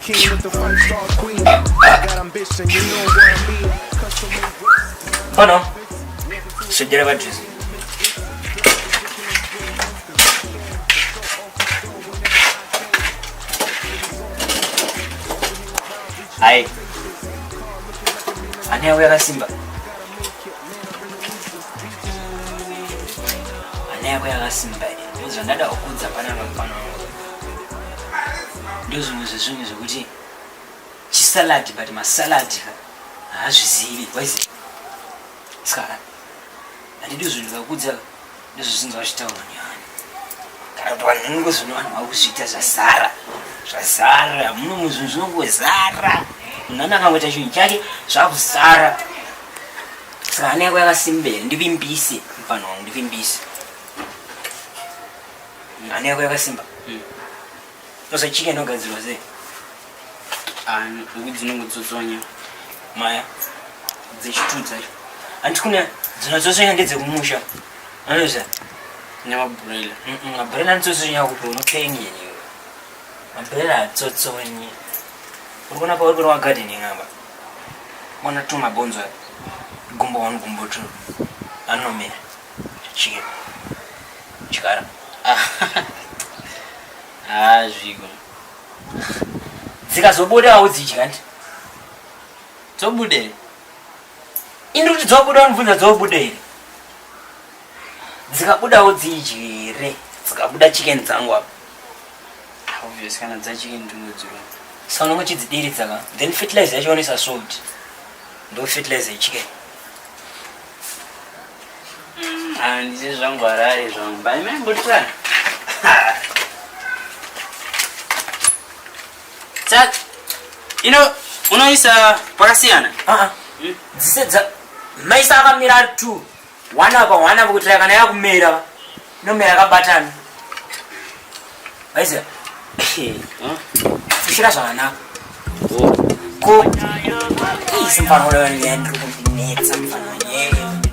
Pano swedera padhuze. Hai. Ane yako yakasimba. Ane yako yakasimba. Ndozvandada kukudza panapa mfana wangu. Ndozvimwe zvezvinhu zvekuti chisalad but masalad haazvizivi waizi saka handidi zvinhu zvakudza ndozvizinzwa vachitaura nevanhu kana kuti vanhu vanenge zvino vanhu vakuzviita zvazara zvazara muno muzvinhu zvinongozara munhu ane akangoita chinhu chake zvakuzara saka hana yako yakasimba here ndivimbise mufana wangu ndivimbise hana yako yakasimba mm. Sasa chicken inogadzirwa sei? Ah, huku dzinongotsotsonya. Maya dzechitu dzacho. Hanti kune dzinotsotsonya ndedzekumusha. Anoziva? Nemabroiler. Mm, mabroiler anotsotsonya kupi unopengeni iwe. Mabroiler atsotsonyi. Uri kuona pauri kuona gardening apa. Ona tu mabhonzo aya. Gumbo 1 gumbo 2. Anomera. Chicken. Chikara. Ah, zviko. Dzikazobuda haudzidyi hanti? Dzobuda here? Ini kuti dzobuda unobvunza dzobuda here? Dzikabuda haudzidyi here? Dzikabuda chicken dzangu apa. Obvious kana dza chicken ndinodzirwa. Saka unonge uchidzidiridza ka. Then fertilizer yacho unoisa salt. Ndo fertilizer yechicken. Handisi ah, zvangu Harare zvangu. But imambotry. Saka ino unoisa pakasiyana. Ah ah. Dzise dza maisa akamira ari two. One apa one apa kuitira kana yakumera inomera yakabatana. Vaiziva? Fushira zvakanaka. Ko isi mfana uyo ndiri kundinetsa mfana yewe.